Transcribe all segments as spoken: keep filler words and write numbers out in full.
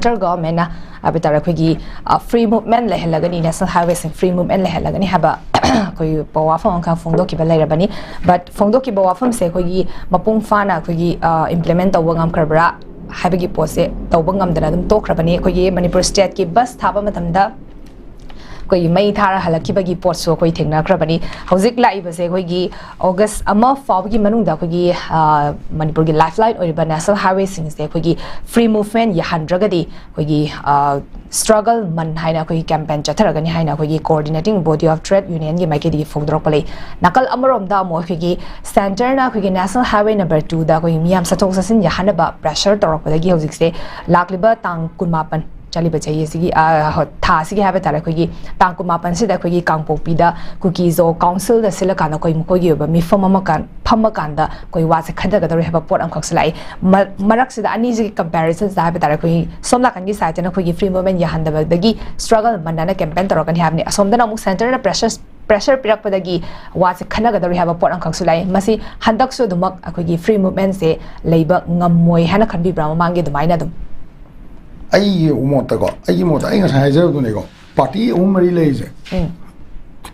Central ꯒꯣꯚꯔꯟꯃꯦꯟꯠꯅ ꯍꯥꯏꯕ ꯇꯥꯔꯦ, ꯑꯩꯈꯣꯏꯒꯤ ꯐ꯭ꯔꯤ ꯃꯨꯚꯃꯦꯟꯠ ꯂꯩꯍꯜꯂꯒꯅꯤ, ꯅꯦꯁꯅꯦꯜ ꯍꯥꯏꯋꯦꯁꯤꯡ ꯐ꯭ꯔꯤ ꯃꯨꯚꯃꯦꯟꯠ ꯂꯩꯍꯜꯂꯒꯅꯤ ꯍꯥꯏꯕ ꯑꯩꯈꯣꯏꯒꯤ ꯋꯥꯐꯝ ꯑꯃꯈꯛ ꯐꯣꯡꯗꯣꯛꯈꯤꯕ ꯂꯩꯔꯕꯅꯤ꯫ ꯕꯠ ꯐꯣꯡꯗꯣꯛꯈꯤꯕ ꯋꯥꯐꯝꯁꯦ ꯑꯩꯈꯣꯏꯒꯤ ꯃꯄꯨꯡ ꯐꯥꯅ ꯑꯩꯈꯣꯏꯒꯤ ꯏꯝꯄ꯭ꯂꯤꯃꯦꯟꯠ ꯇꯧꯕ ꯉꯝꯈ꯭ꯔꯕ꯭ꯔꯥ ꯍꯥꯏꯕꯒꯤ ꯄꯣꯠꯁꯦ ꯇꯧꯕ ꯉꯝꯗꯅ ꯑꯗꯨꯝ ꯇꯣꯛꯈ꯭ꯔꯕꯅꯤ꯫ ꯑꯩꯈꯣꯏꯒꯤ ꯃꯅꯤꯄꯨꯔ ꯁ꯭ꯇꯦꯠꯀꯤ ꯕꯁ ꯊꯥꯕ ꯃꯇꯝꯗ ꯑꯩꯈꯣꯏꯒꯤ ꯃꯩ ꯊꯥꯔ ꯍꯜꯂꯛꯈꯤꯕꯒꯤ ꯄꯣꯠꯁꯨ ꯑꯩꯈꯣꯏ ꯊꯦꯡꯅꯈ꯭ꯔꯕꯅꯤ꯫ ꯍꯧꯖꯤꯛ ꯂꯥꯛꯏꯕꯁꯦ ꯑꯩꯈꯣꯏꯒꯤ ꯑꯣꯒꯁ ꯑꯃ ꯐꯥꯎꯕꯒꯤ ꯃꯅꯨꯡꯗ ꯑꯩꯈꯣꯏꯒꯤ ꯃꯅꯤꯄꯨꯔꯒꯤ ꯂꯥꯏꯐ ꯂꯥꯏꯟ ꯑꯣꯏꯔꯤꯕ ꯅꯦꯁꯅꯦꯜ ꯍꯥꯏꯋꯦꯁꯤꯡꯁꯦ ꯑꯩꯈꯣꯏꯒꯤ ꯐ꯭ꯔꯤ ꯃꯨꯚꯃꯦꯟꯠ ꯌꯥꯍꯟꯗ꯭ꯔꯒꯗꯤ ꯑꯩꯈꯣꯏꯒꯤ ꯁ꯭ꯇ꯭ꯔꯒꯜ ꯃꯟ ꯍꯥꯏꯅ ꯑꯩꯈꯣꯏꯒꯤ ꯀꯦꯝꯄꯦꯟ ꯆꯠꯊꯔꯒꯅꯤ ꯍꯥꯏꯅ ꯑꯩꯈꯣꯏꯒꯤ ꯀꯣꯑꯣꯔꯗꯤꯅꯦꯇꯤꯡ ꯕꯣꯗꯤ ꯑꯣꯐ ꯇ꯭ꯔꯦꯗ ꯌꯨꯅꯤꯌꯟꯒꯤ ꯃꯥꯏꯀꯩꯗꯒꯤ ꯐꯣꯡꯗꯣꯔꯛꯄ ꯂꯩ꯫ ꯅꯥꯀꯜ ꯑꯃꯔꯣꯝꯗ ꯑꯃꯨꯛ ꯑꯩꯈꯣꯏꯒꯤ ꯁꯦꯟꯇꯔꯅ ꯑꯩꯈꯣꯏꯒꯤ ꯅꯦꯁꯅꯦꯜ ꯍꯥꯏꯋꯦ ꯅꯝꯕꯔ ꯇꯨꯗ ꯑꯩꯈꯣꯏꯒꯤ ꯃꯤꯌꯥꯝ ꯆꯠꯊꯣꯛ ꯆꯠꯁꯤꯟ ꯌꯥꯍꯟꯅꯕ ꯄ꯭ꯔꯦꯁꯔ ꯇꯧꯔꯛꯄꯗꯒꯤ ꯍꯧꯖꯤꯛꯁꯦ ꯂꯥꯛꯂꯤꯕ ꯇꯥꯡ ꯀꯨꯟꯃꯥꯄꯟ ꯆꯠꯂꯤꯕ ꯆꯍꯤ ꯑꯁꯤꯒꯤ, ꯑ, ꯍꯣ, ꯊꯥ ꯑꯁꯤꯒꯤ ꯍꯥꯏꯕ ꯇꯥꯔꯦ, ꯑꯩꯈꯣꯏꯒꯤ ꯇꯥꯡ ꯀꯨꯟꯃꯥꯄꯟꯁꯤꯗ ꯑꯩꯈꯣꯏꯒꯤ ꯀꯥꯡꯄꯣꯛꯄꯤꯗ ꯀꯨꯀꯤꯖꯣ ꯀꯥꯎꯟꯁꯤꯜꯗ ꯁꯤꯜꯂꯀꯥꯟꯗ ꯑꯩꯈꯣꯏ ꯃꯈꯣꯏꯒꯤ ꯑꯣꯏꯕ ꯃꯤꯐꯝ ꯑꯃ ꯀꯥꯟ-, ꯐꯝꯃꯀꯥꯟꯗ ꯑꯩꯈꯣꯏ ꯋꯥꯁꯦ ꯈꯟꯊꯒꯗꯧꯔꯤ ꯍꯥꯏꯕ ꯄꯣꯠ ꯑꯃꯈꯛꯁꯨ ꯂꯥꯛꯏ꯫ ꯃ-, ꯃꯔꯛꯁꯤꯗ ꯑꯅꯤꯁꯤꯒꯤ ꯀꯝꯄꯦꯔꯤꯖꯟꯁꯤꯗ ꯍꯥꯏꯕ ꯇꯥꯔꯦ, ꯑꯩꯈꯣꯏꯒꯤ ꯁꯣꯝ ꯅꯥꯀꯟꯒꯤ ꯁꯥꯏꯠꯇꯅ ꯑꯩꯈꯣꯏꯒꯤ ꯐ꯭ꯔꯤ ꯃꯨꯚꯃꯦꯟꯠ ꯌꯥꯍꯟꯗꯕꯗꯒꯤ ꯁ꯭ꯇ꯭ꯔꯒꯜ ꯃꯟ ꯍꯥꯏꯅ ꯀꯦꯝꯄꯦꯟ ꯇꯧꯔꯛꯀꯅꯤ ꯍꯥꯏꯕꯅꯤ, ꯑꯁꯣꯝꯗꯅ ꯑꯃꯨꯛ ꯁꯦꯟꯇꯔꯅ ꯄ꯭ꯔꯦꯁꯔ ꯄ꯭ꯔꯦꯁꯔ ꯄꯤꯔꯛꯄꯗꯒꯤ ꯋꯥꯁꯦ ꯈꯟꯅꯒꯗꯧꯔꯤ ꯍꯥꯏꯕ ꯄꯣꯠ ꯑꯃꯈꯛꯁꯨ ꯂꯥꯛꯏ꯫ ꯃꯁꯤ ꯍꯟꯗꯛꯁꯨ ꯑꯗꯨꯃꯛ ꯑꯩꯈꯣꯏꯒꯤ ꯐ꯭ꯔꯤ ꯃꯨꯚꯃꯦꯟꯠꯁꯦ ꯂꯩꯕ ꯉꯝꯃꯣꯏ ꯍꯥꯏꯅ ꯈꯟꯕꯤꯕ꯭ꯔꯥ, ꯃꯃꯥꯡꯒꯤ ꯑꯗꯨꯃꯥꯏꯅ ꯑꯗꯨꯝ? ꯑꯩꯒꯤ ꯃꯣꯠꯇꯀꯣ, ꯑꯩꯒꯤ ꯃꯣꯠꯇ ꯑꯩ ꯉꯁꯥꯏ ꯍꯥꯏꯖꯕꯗꯨꯅꯦꯀꯣ, ꯄꯥꯔꯇꯤ ꯑꯍꯨꯝ ꯃꯔꯤ ꯂꯩꯔꯤꯁꯦ, ꯎꯝ꯫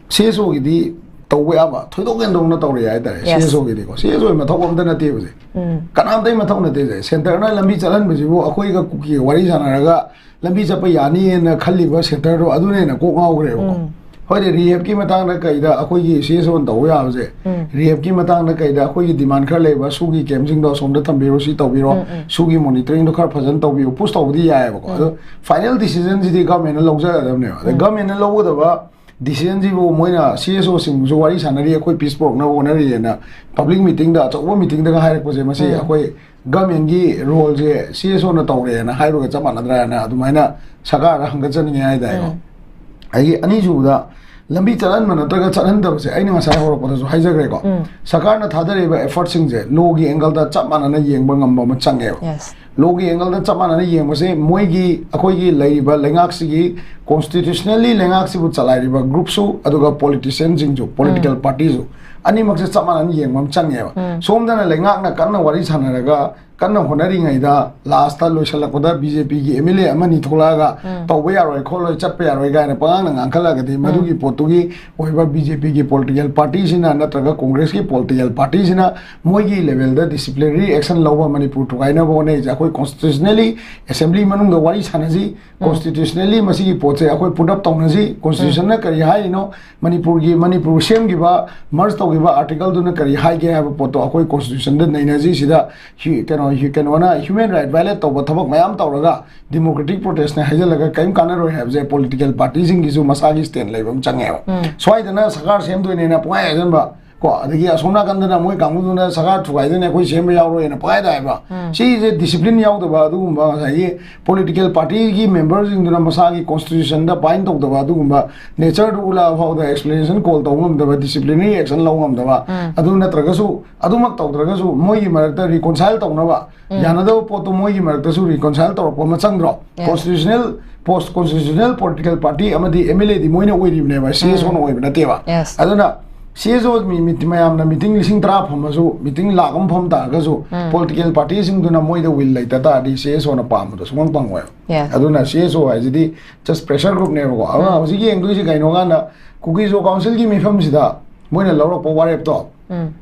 ꯁꯤ ꯑꯦꯁ ꯑꯣꯒꯤꯗꯤ ꯇꯧꯕ ꯌꯥꯕ ꯊꯣꯏꯗꯣꯛ ꯍꯦꯟꯗꯣꯛꯅ ꯇꯧꯔꯛꯑꯦ ꯍꯥꯏꯇꯥꯔꯦ꯫ ꯁꯤ Yes. ꯑꯦꯁ ꯑꯣꯒꯤꯗꯤꯀꯣ, ꯁꯤ ꯑꯦꯁ ꯑꯣꯒꯤ ꯃꯊꯧ ꯑꯝꯇ ꯅꯠꯇꯦꯕꯁꯦ꯫ ꯎꯝ꯫ ꯀꯅꯥꯝꯇꯒꯤ ꯃꯊꯧ ꯅꯠꯇꯦꯁꯦ꯫ ꯁꯦꯟꯇꯔꯅ ꯂꯝꯕꯤ ꯆꯠꯍꯟꯕꯁꯤꯕꯨ ꯑꯩꯈꯣꯏꯒ ꯀꯨꯀꯤꯒ ꯋꯥꯔꯤ ꯁꯥꯟꯅꯔꯒ ꯂꯝꯕꯤ ꯆꯠꯄ ꯌꯥꯅꯤꯅ ꯈꯜꯂꯤꯕ ꯁꯦꯟꯇꯔꯗꯣ ꯑꯗꯨꯅ ꯍꯦꯟꯅ ꯀꯣꯛ ꯉꯥꯎꯈ꯭ꯔꯦꯕꯀꯣ꯫ ꯎꯝ꯫ ꯍꯣꯏꯅꯦ, ꯔꯤꯍꯦꯞꯀꯤ ꯃꯇꯥꯡꯗ ꯀꯩꯗ ꯑꯩꯈꯣꯏꯒꯤ ꯁꯤ ꯑꯦꯁ ꯑꯣꯅ ꯇꯧꯕ ꯌꯥꯕꯁꯦ, ꯎꯝ꯫ ꯔꯤꯍꯦꯞꯀꯤ ꯃꯇꯥꯡꯗ ꯀꯩꯗ ꯑꯩꯈꯣꯏꯒꯤ ꯗꯤꯃꯥꯟ ꯈꯔ ꯂꯩꯕ, ꯁꯨꯒꯤ ꯀꯦꯝꯁꯤꯡꯗꯣ ꯑꯁꯣꯝꯗ ꯊꯝꯕꯤꯔꯣ, ꯁꯤ ꯇꯧꯕꯤꯔꯣ, ꯎꯝ, ꯎꯝ꯫ ꯁꯨꯒꯤ ꯃꯣꯅꯤꯇꯔꯤꯡꯗꯣ ꯈꯔ ꯐꯖꯅ ꯇꯧꯕꯤꯌꯨ, ꯄꯨꯁ ꯇꯧꯕꯗꯤ ꯌꯥꯏꯑꯕꯀꯣ꯫ ꯎꯝ꯫ ꯑꯗꯣ ꯐꯥꯏꯅꯦꯜ ꯗꯤꯁꯤꯖꯟꯁꯤꯗꯤ ꯒꯚꯔꯟꯃꯦꯟꯠꯅ ꯂꯧꯖꯒꯗꯕꯅꯦꯕ꯫ ꯑꯗ ꯎꯝ꯫ ꯒꯚꯔꯟꯃꯦꯟꯠꯅ ꯂꯧꯒꯗꯕ ꯗꯤꯁꯤꯖꯟꯁꯤꯕꯨ ꯃꯣꯏꯅ ꯁꯤ ꯑꯦꯁ ꯑꯣꯁꯤꯡꯁꯨ ꯋꯥꯔꯤ ꯁꯥꯟꯅꯔꯤ, ꯑꯩꯈꯣꯏ ꯄꯤꯁ ꯄꯨꯔꯛꯅꯕ ꯍꯣꯠꯅꯔꯤꯑꯅ ꯄꯕ꯭ꯂꯤꯛ ꯃꯤꯇꯤꯡꯗ, ꯑꯆꯧꯕ ꯃꯤꯇꯤꯡꯗꯒ ꯍꯥꯏꯔꯛꯄꯁꯦ, ꯃꯁꯤ ꯎꯝ꯫ ꯑꯩꯈꯣꯏ ꯒꯚꯔꯟꯃꯦꯟꯠꯀꯤ ꯔꯣꯜꯁꯦ ꯁꯤ ꯑꯦꯁ ꯑꯣꯅ ꯇꯧꯔꯦꯅ ꯍꯥꯏꯕꯒ ꯆꯞ ꯃꯥꯟꯅꯗ꯭ꯔꯥꯅ ꯑꯗꯨꯃꯥꯏꯅ ꯁꯔꯀꯥꯔꯗ ꯍꯪꯒꯠꯆꯅꯤꯡꯉꯦ ꯍꯥꯏꯇꯥꯔꯦꯀꯣ꯫ ꯎꯝ꯫ ꯑꯗꯒꯤ ꯑꯅꯤꯁꯨꯕꯗ, ꯂꯝꯕꯤ ꯆꯠꯍꯟꯕ ꯅꯠꯇ꯭ꯔꯒ ꯆꯠꯍꯟꯗꯕꯁꯦ ꯑꯩꯅ ꯉꯁꯥꯏ ꯍꯧꯔꯛꯄꯗꯁꯨ ꯍꯥꯏꯖꯈ꯭ꯔꯦꯀꯣ꯫ ꯎꯝ꯫ ꯁꯔꯀꯥꯔꯅ ꯊꯥꯗꯔꯤꯕ ꯑꯦꯐꯔꯠꯁꯤꯡꯁꯦ ꯂꯣꯒꯤ ꯑꯦꯡꯒꯜꯗ ꯆꯞ ꯃꯥꯟꯅꯅ ꯌꯦꯡꯕ ꯉꯝꯕ ꯑꯃ ꯆꯪꯉꯦꯕ꯫ Yes. ꯂꯣꯒꯤ ꯑꯦꯡꯒꯜꯗ ꯆꯞ ꯃꯥꯟꯅꯅ ꯌꯦꯡꯕꯁꯦ ꯃꯣꯏꯒꯤ, ꯑꯩꯈꯣꯏꯒꯤ ꯂꯩꯔꯤꯕ ꯂꯩꯉꯥꯛꯁꯤꯒꯤ, ꯀꯣꯟꯁꯇꯤꯇ꯭ꯌꯨꯁꯅꯦꯜꯂꯤ ꯂꯩꯉꯥꯛꯁꯤꯕꯨ ꯆꯂꯥꯏꯔꯤꯕ ꯒ꯭ꯔꯨꯞꯁꯨ ꯑꯗꯨꯒ ꯄꯣꯂꯤꯇꯤꯁꯤꯌꯟꯁꯤꯡꯁꯨ, ꯄꯣꯂꯤꯇꯤꯀꯦꯜ ꯎꯝ꯫ ꯄꯥꯔꯇꯤꯁꯨ, ꯑꯅꯤꯃꯛꯁꯦ ꯆꯞ ꯃꯥꯟꯅꯅ ꯌꯦꯡꯕ ꯑꯃ ꯆꯪꯉꯦꯕ꯫ ꯎꯝ꯫ ꯁꯣꯝꯗꯅ ꯂꯩꯉꯥꯛꯅ ꯀꯟꯅ ꯋꯥꯔꯤ ꯁꯥꯟꯅꯔꯒ ꯀꯟꯅ ꯍꯣꯠꯅꯔꯤꯉꯩꯗ ꯂꯥꯁꯇ ꯂꯣꯏꯁꯤꯜꯂꯛꯄꯗ ꯕꯤ ꯖꯦ ꯄꯤꯒꯤ ꯑꯦꯝ ꯑꯦꯜ ꯑꯦ ꯑꯃꯅꯤ ꯊꯣꯛꯂꯛꯑꯒ ꯎꯝ꯫ ꯇꯧꯕ ꯌꯥꯔꯣꯏ ꯈꯣꯠꯂꯣꯏ ꯆꯠꯄ ꯌꯥꯔꯣꯏ ꯀꯥꯏꯅ ꯄꯉꯥꯡꯗ ꯉꯥꯡꯈꯠꯂꯛꯑꯒꯗꯤ ꯎꯝ꯫ ꯃꯗꯨꯒꯤ ꯄꯣꯠꯇꯨꯒꯤ ꯑꯣꯏꯕ ꯕꯤ ꯖꯦ ꯄꯤꯒꯤ ꯄꯣꯂꯤꯇꯤꯀꯦꯜ ꯄꯥꯔꯇꯤꯁꯤꯅ ꯅꯠꯇ꯭ꯔꯒ ꯀꯣꯡꯒ꯭ꯔꯦꯁꯀꯤ ꯄꯣꯂꯤꯇꯤꯀꯦꯜ ꯄꯥꯔꯇꯤꯁꯤꯅ ꯃꯣꯏꯒꯤ ꯂꯦꯚꯦꯜꯗ ꯗꯤꯁꯤꯄ꯭ꯂꯤꯅꯔꯤ ꯑꯦꯛꯁꯟ ꯂꯧꯕ ꯃꯅꯤꯄꯨꯔ ꯊꯨꯒꯥꯏꯅꯕ ꯍꯣꯠꯅꯩꯁꯦ꯫ ꯑꯩꯈꯣꯏ ꯀꯣꯟꯁꯇꯤꯇ꯭ꯌꯨꯁꯅꯦꯜꯂꯤ ꯑꯦꯁꯦꯝꯕ꯭ꯂꯤ ꯃꯅꯨꯡꯗ ꯋꯥꯔꯤ ꯁꯥꯟꯅꯁꯤ, ꯎꯝ꯫ ꯀꯣꯟꯁꯇꯤꯇ꯭ꯌꯨꯁꯅꯦꯜꯂꯤ ꯃꯁꯤꯒꯤ ꯄꯣꯠꯁꯦ ꯑꯩꯈꯣꯏ ꯄꯨꯠ ꯑꯞ ꯇꯧꯅꯁꯤ, ꯀꯣꯟꯁꯇꯤꯇ꯭ꯌꯨꯁꯟꯅ ꯀꯔꯤ ꯍꯥꯏꯔꯤꯅꯣ, ꯃꯅꯤꯄꯨꯔꯒꯤ, ꯃꯅꯤꯄꯨꯔ ꯁꯦꯝꯈꯤꯕ, ꯃꯔꯖ ꯇꯧꯈꯤꯕ ꯑꯥꯔꯇꯤꯀꯜꯗꯨꯅ ꯀꯔꯤ ꯍꯥꯏꯒꯦ ꯍꯥꯏꯕ ꯄꯣꯠꯇꯣ ꯑꯩꯈꯣꯏ ꯀꯣꯟꯁꯇꯤꯇ꯭ꯌꯨꯁꯟꯗ ꯅꯩꯅꯁꯤ꯫ ꯁꯤꯗ ꯍ꯭ꯌꯨ-, ꯀꯩꯅꯣ, ꯍ꯭ꯌꯨ-, ꯀꯩꯅꯣꯅ ꯍ꯭ꯌꯨꯃꯦꯟ ꯔꯥꯏꯠ ꯚꯥꯏꯑꯣꯂꯦꯠ ꯇꯧꯕ ꯊꯕꯛ ꯃꯌꯥꯝ ꯇꯧꯔꯒ ꯗꯤꯃꯣꯀ꯭ꯔꯦꯇꯤꯛ ꯄ꯭ꯔꯣꯇꯦꯁꯅꯦ ꯍꯥꯏꯖꯤꯜꯂꯒ ꯀꯔꯤꯝ ꯀꯥꯟꯅꯔꯣꯏ ꯍꯥꯏꯕꯁꯦ ꯄꯣꯂꯤꯇꯤꯀꯦꯜ ꯄꯥꯔꯇꯤꯁꯤꯡꯒꯤꯁꯨ ꯃꯁꯥꯒꯤ ꯁ꯭ꯇꯦꯟ ꯂꯩꯕ ꯑꯃ ꯆꯪꯉꯦꯕ꯫ ꯎꯝ꯫ ꯁ꯭ꯋꯥꯏꯗꯅ ꯁꯔꯀꯥꯔ ꯁꯦꯝꯗꯣꯏꯅꯦꯅ ꯄꯨꯡꯍꯥꯏ ꯍꯥꯏꯖꯟꯕ, ꯀꯣ, ꯑꯗꯒꯤ ꯑꯁꯣꯝ ꯅꯥꯀꯟꯗꯅ ꯃꯣꯏ ꯀꯥꯡꯕꯨꯗꯨꯅ ꯁꯔꯀꯥꯔ ꯊꯨꯒꯥꯏꯗꯣꯏꯅꯦ, ꯑꯩꯈꯣꯏ ꯁꯦꯝꯕ ꯌꯥꯎꯔꯣꯏꯅ ꯄꯨꯡꯍꯥꯏꯗ ꯍꯥꯏꯕ꯫ ꯎꯝ꯫ ꯁꯤꯁꯦ ꯗꯤꯁꯤꯄ꯭ꯂꯤꯟ ꯌꯥꯎꯗꯕ, ꯑꯗꯨꯒꯨꯝꯕ ꯉꯁꯥꯏꯒꯤ ꯄꯣꯂꯤꯇꯤꯀꯦꯜ ꯄꯥꯔꯇꯤꯒꯤ ꯃꯦꯝꯕꯔꯁꯤꯡꯗꯨꯅ ꯃꯁꯥꯒꯤ ꯀꯣꯟꯁꯇꯤꯇ꯭ꯌꯨꯁꯟꯗ ꯕꯥꯏꯟ ꯇꯧꯗꯕ, ꯑꯗꯨꯒꯨꯝꯕ ꯅꯦꯆꯔꯗꯨ ꯎꯠꯂꯛꯑ ꯐꯥꯎꯗ ꯑꯦꯛꯁꯄ꯭ꯂꯦꯅꯦꯁꯟ ꯀꯣꯜ ꯇꯧꯕ ꯉꯝꯗꯕ, ꯗꯤꯁꯤꯄ꯭ꯂꯤꯅꯔꯤ ꯑꯦꯛꯁꯟ ꯂꯧꯕ ꯉꯝꯗꯕ, ꯎꯝ꯫ ꯑꯗꯨ ꯅꯠꯇ꯭ꯔꯒꯁꯨ, ꯑꯗꯨꯃꯛ ꯇꯧꯗ꯭ꯔꯒꯁꯨ ꯃꯣꯏꯒꯤ ꯃꯔꯛꯇ ꯔꯤꯀꯣꯟꯁꯥꯏꯜ ꯇꯧꯅꯕ, ꯎꯝ꯫ ꯌꯥꯅꯗꯕ ꯄꯣꯠꯇꯣ ꯃꯣꯏꯒꯤ ꯃꯔꯛꯇꯁꯨ ꯔꯤꯀꯣꯟꯁꯥꯏꯜ ꯇꯧꯔꯛꯄ ꯑꯃ ꯆꯪꯗ꯭ꯔꯣ? ꯌꯦꯁ꯫ ꯀꯣꯟꯁꯇꯤꯇ꯭ꯌꯨꯁꯅꯦꯜ, ꯄꯣꯁ ꯀꯣꯟꯁꯇꯤꯇ꯭ꯌꯨꯁꯅꯦꯜ ꯄꯣꯂꯤꯇꯤꯀꯦꯜ ꯄꯥꯔꯇꯤ ꯑꯃꯗꯤ ꯑꯦꯝ ꯑꯦꯜ ꯑꯦꯗꯤ ꯃꯣꯏꯅ ꯑꯣꯏꯔꯤꯕꯅꯦꯕ, ꯁꯤ ꯑꯦꯁ ꯑꯣꯅ ꯎꯝ꯫ ꯑꯣꯏꯕ ꯅꯠꯇꯦꯕ꯫ ꯌꯦꯁ꯫ ꯑꯗꯨꯅ ꯁꯤ ꯑꯦꯁ ꯑꯣ ꯃꯤ-, ꯃꯤꯠ-, ꯃꯌꯥꯝꯅ ꯃꯤꯇꯤꯡ ꯂꯤꯁꯤꯡ ꯇꯔꯥ ꯐꯝꯃꯁꯨ, ꯃꯤꯇꯤꯡ ꯂꯥꯛ ꯑꯃ ꯐꯝ ꯇꯥꯔꯒꯁꯨ, ꯎꯝ꯫ ꯄꯣꯂꯤꯇꯤꯀꯦꯜ ꯄꯥꯔꯇꯤꯁꯤꯡꯗꯨꯅ ꯃꯣꯏꯗ ꯋꯤꯜ ꯂꯩꯇ ꯇꯥꯔꯗꯤ ꯁꯤ ꯑꯦꯁ ꯑꯣꯅ ꯄꯥꯝꯕꯗꯣ ꯁꯨꯡꯐꯪ ꯐꯪꯉꯣꯏꯕ꯫ ꯌꯦꯁ꯫ ꯑꯗꯨꯅ ꯁꯤ ꯑꯦꯁ ꯑꯣ ꯍꯥꯏꯁꯤꯗꯤ ꯖꯁ ꯄ꯭ꯔꯦꯁꯔ ꯒ꯭ꯔꯨꯞꯅꯦꯕꯀꯣ꯫ ꯑꯗꯨꯅ ꯎꯝ꯫ ꯍꯧꯖꯤꯛ ꯌꯦꯡꯗꯣꯏꯁꯤ ꯀꯩꯅꯣ ꯀꯥꯟꯗ, ꯀꯨꯀꯤ ꯖꯣ ꯀꯥꯎꯟꯁꯤꯜꯒꯤ ꯃꯤꯐꯝꯁꯤꯗ ꯃꯣꯏꯅ ꯂꯧꯔꯛꯄ ꯋꯥꯔꯦꯞꯇꯣ ꯎꯝ꯫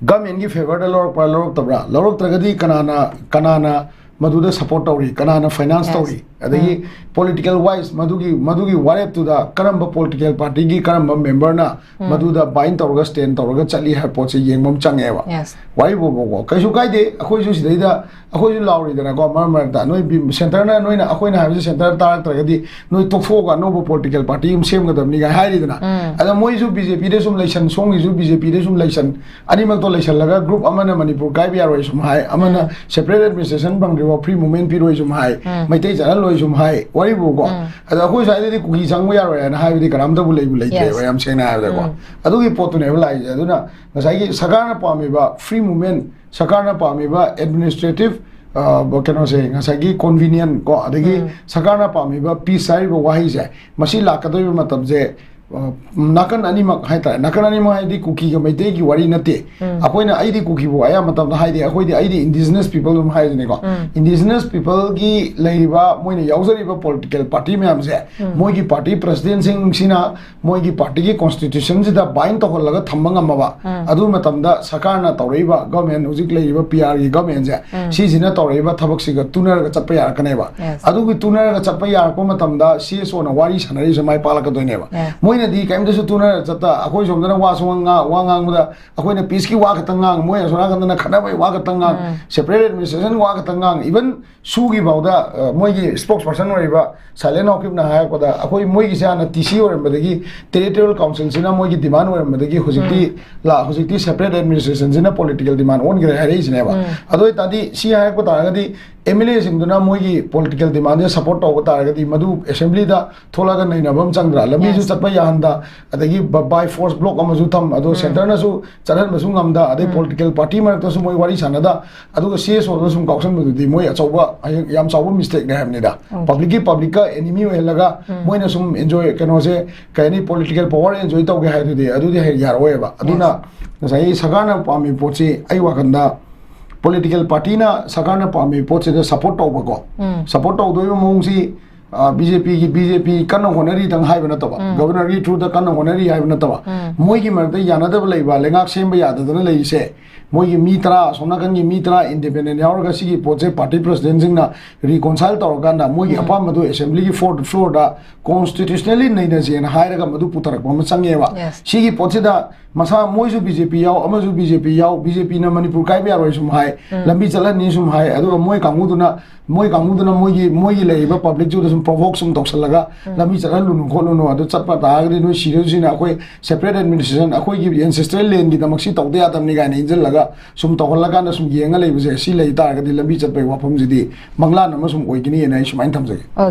ꯒꯃꯦꯟꯒꯤ ꯐꯦꯚꯔꯗ ꯂꯧꯔꯛꯄ꯭ꯔꯥ, ꯂꯧꯔꯛꯇꯕ꯭ꯔꯥ? ꯂꯧꯔꯛꯇ꯭ꯔꯒꯗꯤ ꯀꯅꯥꯅ, ꯀꯅꯥꯅ ꯃꯗꯨꯗ ꯁꯄꯣꯔꯠ ꯇꯧꯔꯤ, ꯀꯅꯥꯅ ꯐꯥꯏꯅꯥꯟꯁ ꯌꯦꯁ꯫ ꯇꯧꯔꯤ, ꯑꯗꯒꯤ ꯎꯝ꯫ ꯄꯣꯂꯤꯇꯤꯀꯦꯜ ꯋꯥꯏꯁ ꯃꯗꯨꯒꯤ, ꯃꯗꯨꯒꯤ ꯋꯥꯔꯦꯞꯇꯨꯗ ꯀꯔꯝꯕ ꯄꯣꯂꯤꯇꯤꯀꯦꯜ ꯄꯥꯔꯇꯤꯒꯤ ꯀꯔꯝꯕ ꯃꯦꯝꯕꯔꯅ ꯎꯝ꯫ ꯃꯗꯨꯗ ꯕꯥꯏꯟ ꯇꯧꯔꯒ, ꯁ꯭ꯇꯦꯟ ꯇꯧꯔꯒ ꯆꯠꯂꯤ ꯍꯥꯏꯕ ꯄꯣꯠꯁꯦ ꯌꯦꯡꯕ ꯑꯃ ꯆꯪꯉꯦꯕ꯫ ꯌꯦꯁ꯫ ꯋꯥꯔꯤ ꯕꯣꯕꯀꯣ, ꯀꯩꯁꯨ ꯀꯥꯏꯗꯦ, ꯑꯩꯈꯣꯏꯁꯨ ꯁꯤꯗꯩꯗ ꯑꯩꯈꯣꯏꯁꯨ ꯂꯥꯎꯔꯤꯗꯅꯀꯣ, ꯃꯔꯛ ꯃꯔꯛꯇ ꯅꯣꯏ ꯕꯤ-, ꯁꯦꯟꯇꯔꯅ, ꯅꯣꯏꯅ, ꯑꯩꯈꯣꯏꯅ ꯍꯥꯏꯕꯁꯦ ꯁꯦꯟꯇꯔ ꯇꯥꯔꯛꯇ꯭ꯔꯒꯗꯤ ꯅꯣꯏ ꯇꯣꯛꯊꯣꯛꯑꯒ ꯑꯅꯧꯕ ꯄꯣꯂꯤꯇꯤꯀꯦꯜ ꯄꯥꯔꯇꯤ ꯑꯃ ꯁꯦꯝꯒꯗꯕꯅꯤ ꯀꯥꯏ ꯍꯥꯏꯔꯤꯗꯅ꯫ ꯎꯝ꯫ ꯑꯗ ꯃꯣꯏꯁꯨ ꯕꯤ ꯖꯦ ꯄꯤꯗ ꯁꯨꯝ ꯂꯩꯁꯟ, ꯁꯣꯝꯒꯤꯁꯨ ꯕꯤ ꯖꯦ ꯄꯤꯗ ꯁꯨꯝ ꯂꯩꯁꯟ, ꯑꯅꯤꯃꯛꯇꯣ ꯂꯩꯁꯜꯂꯒ ꯒ꯭ꯔꯨꯞ ꯑꯃꯅ ꯃꯅꯤꯄꯨꯔ ꯀꯥꯏꯕ ꯌꯥꯔꯣꯏ ꯁꯨꯝ ꯍꯥꯏ, ꯑꯃꯅ ꯎꯝ꯫ ꯁꯦꯄꯔꯦꯠ ꯑꯦꯗꯃꯤꯅꯤꯁꯇ꯭ꯔꯦꯁꯟ ꯐꯪꯗ꯭ꯔꯤꯐꯥꯎ ꯐ꯭ꯔꯤ ꯃꯨꯚꯃꯦꯟ ꯄꯤꯔꯣꯏ ꯁꯨꯝ ꯍꯥꯏ, ꯎꯝ꯫ ꯃꯩꯇꯩ ꯆꯠꯍꯜꯂꯣꯏ ꯁꯨꯝ ꯍꯥꯏ, ꯋꯥꯔꯤꯕꯨꯀꯣ꯫ ꯎꯝ꯫ ꯑꯗ ꯑꯩꯈꯣꯏ ꯁ꯭ꯋꯥꯏꯗꯗꯤ ꯀꯨꯀꯤ ꯆꯪꯕ ꯌꯥꯔꯣꯏ ꯍꯥꯏꯅ ꯍꯥꯏꯕꯗꯤ ꯀꯅꯥꯝꯇꯕꯨ ꯂꯩꯕꯨ ꯂꯩꯇ꯭ꯔꯦꯕ, ꯌꯦꯁ꯫ ꯌꯥꯝ ꯁꯦꯡꯅ ꯍꯥꯏꯔꯕꯗꯀꯣ꯫ ꯎꯝ꯫ ꯑꯗꯨꯒꯤ ꯄꯣꯠꯇꯨꯅꯦꯕ ꯂꯥꯛꯏꯁꯦ꯫ ꯑꯗꯨꯅ ꯉꯁꯥꯏꯒꯤ ꯁꯔꯀꯥꯔꯅ ꯄꯥꯝꯃꯤꯕ ꯐ꯭ꯔꯤ ꯃꯨꯚꯃꯦꯟ, ꯁꯔꯀꯥꯔꯅ ꯄꯥꯝꯃꯤꯕ ꯑꯦꯗꯃꯤꯅꯤꯁꯇ꯭ꯔꯦꯇꯤꯞ, ꯑ, ꯀꯩꯅꯣꯁꯦ, ꯉꯁꯥꯏꯒꯤ ꯀꯣꯟꯚꯤꯅꯤꯌꯟ ꯀꯣ, ꯑꯗꯒꯤ ꯎꯝ꯫ ꯁꯔꯀꯥꯔꯅ ꯄꯥꯝꯃꯤꯕ ꯄꯤꯁ ꯍꯥꯏꯔꯤꯕ ꯋꯥꯍꯩꯁꯦ, ꯃꯁꯤ ꯂꯥꯛꯀꯗꯧꯔꯤꯕ ꯃꯇꯝꯁꯦ ꯑ, ꯅꯥꯀꯟ ꯑꯅꯤꯃꯛ ꯍꯥꯏꯇꯥꯔꯦ, ꯅꯥꯀꯟ ꯑꯅꯤꯃꯛ ꯍꯥꯏꯗꯤ ꯀꯨꯀꯤꯒ ꯃꯩꯇꯩꯒꯤ ꯋꯥꯔꯤ ꯅꯠꯇꯦ꯫ ꯑꯩꯈꯣꯏꯅ, ꯑꯩꯗꯤ ꯀꯨꯀꯤꯕꯨ ꯑꯌꯥꯝꯕ ꯃꯇꯝꯗ ꯍꯥꯏꯗꯤ, ꯑꯩꯈꯣꯏꯗꯤ, ꯑꯩꯗꯤ indigenous people ꯑꯗꯨꯝ ꯍꯥꯏꯗꯨꯅꯤꯀꯣ꯫ Indigenous peopleꯒꯤ ꯂꯩꯔꯤꯕ, ꯃꯣꯏꯅ ꯌꯥꯎꯖꯔꯤꯕ political party ꯃꯌꯥꯝꯁꯦ, ꯃꯣꯏꯒꯤ party presidentꯁꯤꯡꯁꯤꯅ ꯃꯣꯏꯒꯤ partyꯒꯤ constitutionꯁꯤꯗ bind ꯇꯧꯍꯜꯂꯒ ꯊꯝꯕ ꯉꯝꯃꯕ, ꯑꯗꯨ ꯃꯇꯝꯗ ꯁꯔꯀꯥꯔꯅ ꯇꯧꯔꯛꯏꯕ government, ꯍꯧꯖꯤꯛ ꯂꯩꯔꯤꯕ PRꯒꯤ governmentꯁꯦ, ꯁꯤꯁꯤꯅ ꯇꯧꯔꯛꯏꯕ ꯊꯕꯛꯁꯤꯒ ꯇꯨꯅꯔꯒ ꯆꯠꯄ ꯌꯥꯔꯛꯀꯅꯦꯕ꯫ Yes. ꯑꯗꯨꯒꯤ ꯇꯨꯅꯔꯒ ꯆꯠꯄ ꯌꯥꯔꯛꯄ ꯃꯇꯝꯗ CSOꯅ ꯋꯥꯔꯤ ꯁꯥꯟꯅꯔꯤꯁꯦ ꯃꯥꯏ ꯄꯥꯛꯂꯛꯀꯗꯣꯏꯅꯦꯕ꯫ Yes. ꯃꯣꯏꯅꯗꯤ ꯀꯩꯝꯇꯁꯨ ꯇꯨꯅꯔꯒ ꯆꯠꯇ, ꯑꯩꯈꯣꯏ ꯁꯣꯝꯗꯅ ꯋꯥꯁꯨ ꯉꯥꯡ, ꯋꯥ ꯉꯥꯡꯕꯗ ꯑꯩꯈꯣꯏꯅ peaceꯀꯤ ꯋꯥ ꯈꯛꯇꯪ ꯉꯥꯡ, ꯃꯣꯏ ꯑꯁꯣꯝ ꯅꯥꯀꯟꯗꯅ ꯈꯠꯅꯕꯒꯤ ꯋꯥ ꯈꯛꯇꯪ ꯉꯥꯡ, separate administration ꯋꯥ ꯈꯛꯇꯪ ꯉꯥꯡ, even ꯁꯨꯒꯤꯐꯥꯎꯗ, ꯑ, ꯃꯣꯏꯒꯤ spokesperson ꯑꯣꯏꯔꯤꯕ ꯁꯥꯏꯂꯦꯟ ꯍꯥꯎꯀꯤꯞꯅ ꯍꯥꯏꯔꯛꯄꯗ, ꯑꯩꯈꯣꯏ, ꯃꯣꯏꯒꯤꯁꯦ ꯍꯥꯟꯅ TC ꯑꯣꯏꯔꯝꯕꯗꯒꯤ, territorial councilꯁꯤꯅ ꯃꯣꯏꯒꯤ demand ꯑꯣꯏꯔꯝꯕꯗꯒꯤ, ꯍꯧꯖꯤꯛꯇꯤ ꯂꯥ-, ꯍꯧꯖꯤꯛꯇꯤ separate administrationꯁꯤꯅ political demand ꯑꯣꯟꯈ꯭ꯔꯦ ꯍꯥꯏꯔꯛꯏꯁꯤꯅꯦꯕ꯫ ꯑꯗꯨ ꯑꯣꯏꯇꯥꯔꯗꯤ, ꯁꯤ ꯍꯥꯏꯔꯛꯄ ꯇꯥꯔꯒꯗꯤ, MLAꯁꯤꯡꯗꯨꯅ ꯃꯣꯏꯒꯤ political demandꯁꯦ support ꯇꯧꯕ ꯇꯥꯔꯒꯗꯤ, ꯃꯗꯨ assemblyꯗ ꯊꯣꯛꯂꯛꯑꯒ ꯅꯩꯅꯕ ꯑꯃ ꯆꯪꯗ꯭ꯔꯥ? ꯂꯝꯕꯤꯁꯨ Yes. ꯆꯠꯄ ꯌꯥꯍꯟꯗ, ꯑꯗꯒꯤ ꯕ-, by force block ꯑꯃꯁꯨ ꯊꯝ, ꯑꯗꯣ centreꯅꯁꯨ ꯆꯠꯍꯟꯕꯁꯨ ꯉꯝꯗ, ꯑꯗꯩ political party ꯃꯔꯛꯇꯁꯨ ꯃꯣꯏ ꯋꯥꯔꯤ ꯁꯥꯟꯅꯗ, ꯑꯗꯨꯒ CSOꯗ ꯁꯨꯝ ꯀꯥꯎꯁꯟꯕꯗꯨꯗꯤ ꯃꯣꯏ ꯑꯆꯧꯕ, ꯍꯌꯦꯡ ꯌꯥꯝ ꯆꯥꯎꯕ mistakeꯅꯦ ꯍꯥꯏꯕꯅꯤꯗ꯫ Okay. Publicꯀꯤ publicꯀ enemy ꯑꯣꯏꯍꯜꯂꯒ ꯃꯣꯏꯅ ꯁꯨꯝ enjoy, ꯀꯩꯅꯣꯁꯦ, ꯀꯩ ꯍꯥꯏꯅꯤ, political power enjoy ꯇꯧꯒꯦ ꯍꯥꯏꯗꯨꯗꯤ, ꯑꯗꯨꯗꯤ ꯍꯦꯛ ꯌꯥꯔꯛꯑꯣꯏꯕ꯫ ꯑꯗꯨꯅ Yes. ꯉꯁꯥꯏꯒꯤ ꯁꯔꯀꯥꯔꯅ ꯄꯥꯝꯃꯤ ꯄꯣꯠꯁꯤ, ꯑꯩ ꯋꯥꯈꯜꯗ, political partyꯅ ꯁꯔꯀꯥꯔꯅ ꯄꯥꯝꯃꯤ ꯄꯣꯠꯁꯤꯗ support ꯇꯧꯕꯀꯣ꯫ Support ꯇꯧꯗꯣꯏꯕ ꯃꯑꯣꯡꯁꯤ, ꯑ, BJPꯒꯤ, BJP ꯀꯟꯅ ꯍꯣꯠꯅꯔꯤꯗꯪ ꯍꯥꯏꯕ ꯅꯠꯇꯕ, governorꯒꯤ throughꯗ ꯀꯟꯅ ꯍꯣꯠꯅꯔꯤ ꯍꯥꯏꯕ ꯅꯠꯇꯕ, ꯃꯣꯏꯒꯤ ꯃꯔꯛꯇ ꯌꯥꯅꯗꯕ ꯂꯩꯕ, ꯂꯩꯉꯥꯛ ꯁꯦꯝꯕ ꯌꯥꯗꯗꯅ ꯂꯩꯔꯤꯁꯦ, ꯃꯣꯏꯒꯤ ꯃꯤ ꯇꯔꯥ, ꯑꯁꯣꯝ ꯅꯥꯀꯟꯒꯤ ꯃꯤ ꯇꯔꯥ independent ꯌꯥꯎꯔꯒ ꯁꯤꯒꯤ ꯄꯣꯠꯁꯦ party presidentꯁꯤꯡꯅ reconcile ꯇꯧꯔꯀꯥꯟꯗ ꯃꯣꯏꯒꯤ ꯑꯄꯥꯝꯕꯗꯨ assemblyꯒꯤ fourth floorꯗ constitutionally ꯅꯩꯅꯁꯦꯅ ꯍꯥꯏꯔꯒ ꯃꯗꯨ ꯄꯨꯊꯔꯛꯄ ꯑꯃ ꯆꯪꯉꯦꯕ꯫ Yes. ꯁꯤꯒꯤ ꯄꯣꯠꯁꯤꯗ ꯃꯁꯥ, ꯃꯣꯏꯁꯨ BJP ꯌꯥꯎ, ꯑꯃꯁꯨ BJP ꯌꯥꯎ, BJPꯅ ꯃꯅꯤꯄꯨꯔ ꯀꯥꯏꯕ ꯌꯥꯔꯣꯏ ꯁꯨꯝ ꯍꯥꯏ, ꯂꯝꯕꯤ ꯆꯠꯍꯟꯅꯤ ꯁꯨꯝ ꯍꯥꯏ, ꯑꯗꯨꯒ ꯃꯣꯏ ꯀꯥꯡꯕꯨꯗꯨꯅ, ꯃꯣꯏ ꯀꯥꯡꯕꯨꯗꯨꯅ ꯃꯣꯏꯒꯤ, ꯃꯣꯏꯒꯤ ꯂꯩꯔꯤꯕ publicꯇꯨꯗ ꯁꯨꯝ provoke ꯁꯨꯝ ꯇꯧꯁꯜꯂꯒ, ꯂꯝꯕꯤ ꯆꯠꯍꯜꯂꯨꯅꯨ ꯈꯣꯠꯂꯨꯅꯨ, ꯑꯗꯨ ꯆꯠꯄ ꯇꯥꯔꯒꯗꯤ ꯅꯣꯏ ꯁꯤꯔꯁꯨ ꯁꯤꯅ ꯑꯩꯈꯣꯏ separate administration, ꯑꯩꯈꯣꯏꯒꯤ ancestral landꯒꯤꯗꯃꯛ ꯁꯤ ꯇꯧꯗ ꯌꯥꯗꯕꯅꯤ ꯀꯥꯏꯅ ꯏꯟꯁꯤꯜꯂꯒ ꯁꯨꯝ ꯇꯧꯍꯜꯂꯀꯥꯟꯗ ꯁꯨꯝ ꯌꯦꯡꯉ ꯂꯩꯕꯁꯦ, ꯁꯤ ꯂꯩ ꯇꯥꯔꯒꯗꯤ ꯂꯝꯕꯤ ꯆꯠꯄꯒꯤ ꯋꯥꯐꯝꯁꯤꯗꯤ ꯃꯪꯂꯥꯟ ꯑꯃ ꯁꯨꯝ ꯑꯣꯏꯒꯅꯤꯅ ꯑꯩ ꯁꯨꯃꯥꯏꯅ ꯊꯝꯖꯒꯦ꯫ Okay.